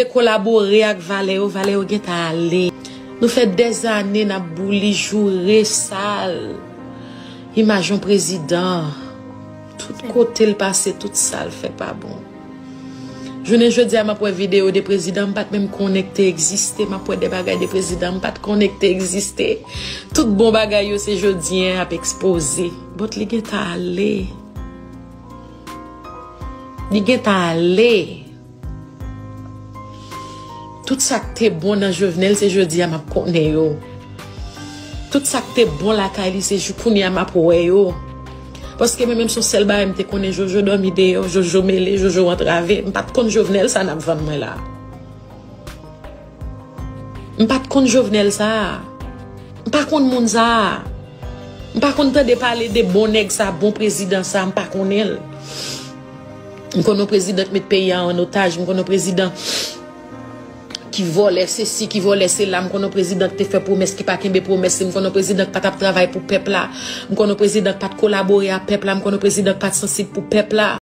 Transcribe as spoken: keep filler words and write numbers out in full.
Te kolabore ak valè yo, valè yo gentan ale. Nou fè dèzane n ap bouli, joure, sal imaj yon prezidan. Tout kote l pase, tout sa l fè pa bon. Jounen jodi a, m ap wè videyo de prezidan m pa t menm konnen k te egziste. M ap wè de bagay de prezidan m pa t konnen k te egziste. Tout bon bagay yo, se jodi a ap ekspoze. But li gentan ale. Li gentan ale. Tout sa k te bon nan Jovenel, se jodi a m ap konnen yo. Tout sa k te bon lakay li, se jou kounye a m ap wè yo. Paske mwen menm, se yon sèl bagay m te konnen: Jojo dòmi deyò, Jojo mele, Jojo antrave. M pa t konn Jovenel sa n ap vann mwen la. M pa t konn Jovenel sa. M pa konn moun sa. M pa konn tande pale de bon nèg sa, bon prezidan sa, m pa konnen l. M konn yon prezidan k met peyi a an otaj, m konn yon prezidan ki vòlè sesi, ki vòlè sela, m konn yon prezidan ki te fè pwomès ki pa kenbe pwomès li, m konn yon prezidan ki pa t ap travay pou pèp la, m konn yon prezidan ki pa t kolabore ak pèp la, m konn yon prezidan ki pa t sansib pou pèp la.